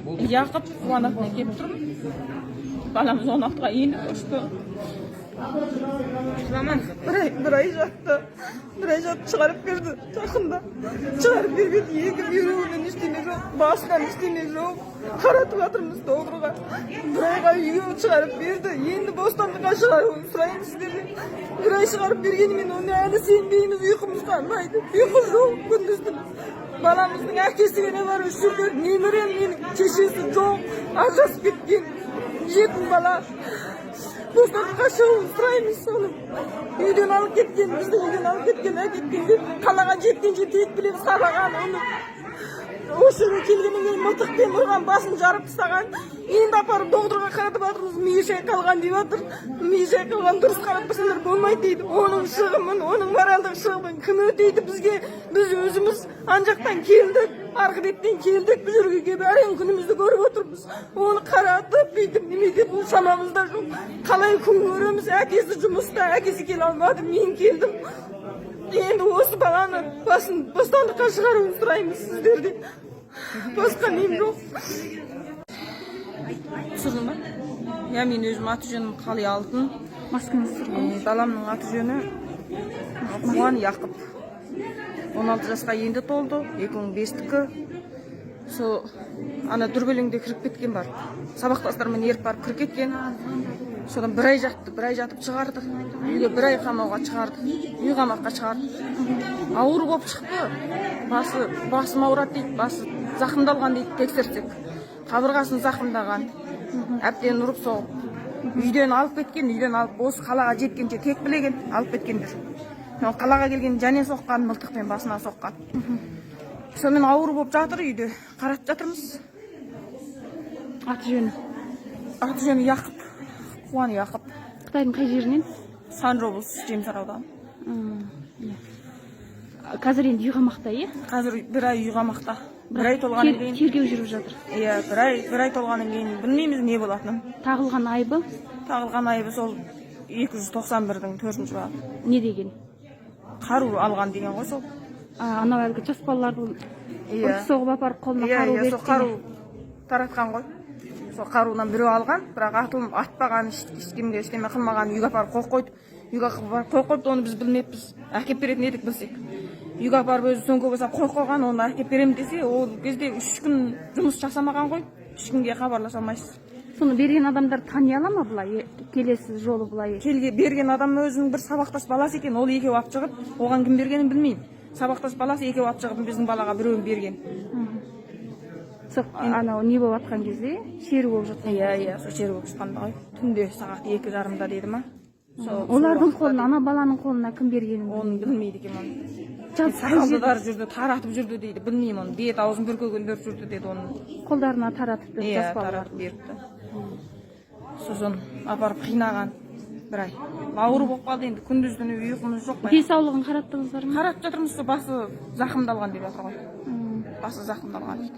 Яқып Қуанатына келіп тұрмын. Баламыз 16-ға енді көшті. Жыламаңыз. Бір ай жатты. Бір ай жатып шығарып берді жақында. Шығарып берген, екі бүйрегінен ештеңе жоқ, басынан ештеңе жоқ. Қаратып жатырмыз докторға. Бір айға үйге шығарып берді. Енді бостандыққа шығаруын сұраймын сіздерден. Бір ай шығарып бергенімен оны әлі сенбейміз, ұйқымыз қанбайды. Ұйқы жоқ күндіз түні. Баламыздың әкесі ғана бар осы жерде, немерем менің, шешесі жоқ, ажырасып кеткен, жетім бала. Бостандыққа шығуын сұраймыз соны. Үйден алып кеткен, біздің үйден алып кеткен, әкеткенде қалаға жеткенше тек білеміз, сабаған оны. Осы жерге келгеннен кейін мылтықпен ұрған, басын жарып тастаған. Енді апарып докторға қаратып жатырмыз, миы шайқалған деп жатыр. Миы шайқалған, дұрыс қаратпасаңдар болмайды дейді. Оның шығымын, оның моральдық шығымын кім өтейді бізге? Біз өзіміз ана жақтан келдік, арғы беттен келдік, бұл жерге келіп әрең күнімізді көріп отырмыз. Оны қаратып, бүйтіп неме бұл шамамызда жоқ. Қалай күн көреміз? Әкесі жұмыста, әкесі келе алмады, мен келдім. Енді осы баланы басын бостандыққа шығаруын сұраймыз сіздерден. Басқа нем жоқ. Түсірдің ба? Иә, мен өзім аты жөнім Қали Алтын. Маскаңызды түсіріп Е, баламның аты жөні Қуан Яқып. 16 жасқа енді толды, 2005-тікі. Сол ана дүрбелеңде кіріп кеткен бар. Сабақтастарымен еріп барып кіріп кеткен. Содан бір ай жатты, бір ай жатып шығарды. Үйге бір ай қамауға шығарды. Үй қамаққа шығарды. Ауыр болып шықты. Басы, басым ауырады дейді, басы зақымдалған дейді тексерсек. Қабырғасын зақымдаған. Әбден ұрып соғып. Үйден алып кеткен, үйден алып осы қалаға жеткенше тек білеген алып кеткендер. Қалаға келген және соққан, мылтықпен басына соққан. Сонымен ауыр болып жатыр үйде. Қаратып жатырмыз. Аты жөні? Аты жөні Яқып. Қуан Яқып. Қытайдың қай жерінен? Санжы облысы, Жемсар ауданы. Иә. Қазір енді үй қамақта, иә? Қазір бір ай үй қамақта. Бір ай толғаннан кейін Тергеу жүріп жатыр. Иә, бір ай толғаннан кейін білмейміз не болатынын. Тағылған айыбы? Тағылған айыбы сол 291-дің төртінші бабы. Не деген? Қару алған деген ғой сол. А, анау әлгі жас балаларды Иә. ұрып соғып апарып, қолына Иә, қару иә, беріп сол қару таратқан ғой. Сол қаруынан біреу алған, бірақ атылым атпаған, ешкімге ештеме қылмаған, үйге апарып қойып қойды. Үйге апарып қойып қойыпты, оны біз білмеппіз. Әкеп беретін едік білсек. Үйге апарып өзі сөңке босап қойып қойған, оны әкеп беремін десе, ол кезде 3 күн жұмыс жасамаған ғой. Ешкімге хабарласа алмайсыз. Соны берген адамдар тани ала ма былай, келесі жолы былай? Келге берген адам өзінің бір сабақтас баласы екен, ол екеуі алып шығып, оған кім бергенін білмеймін. Сабақтас баласы екеуі алып шығып, біздің балаға біреуін берген. Сол анау не болып жатқан кезде, шеру болып жатқан? Иә, сол шеру болып жатқанда ғой. Түнде сағат 2:30-да деді ма? Сол Олардың сол қолына, ана баланың қолына кім бергенін? Оны білмейді екен оны. Жалпы қай жер- Сақалдылар жүрді, таратып жүрді дейді, білмеймін оны. Бет аузын бүркегендер жүрді деді оны. Қолдарына таратып берді Иә, жас балалар. таратып беріпті. Сосын апарып қинаған бір ай. Ауру болып қалды енді, күндіз түні ұйқымыз жоқ. Денсаулығын қараттыңыздар ма? Қаратып жатырмыз, сол басы зақымдалған деп жатыр ғой. Басы зақымдалған дейді.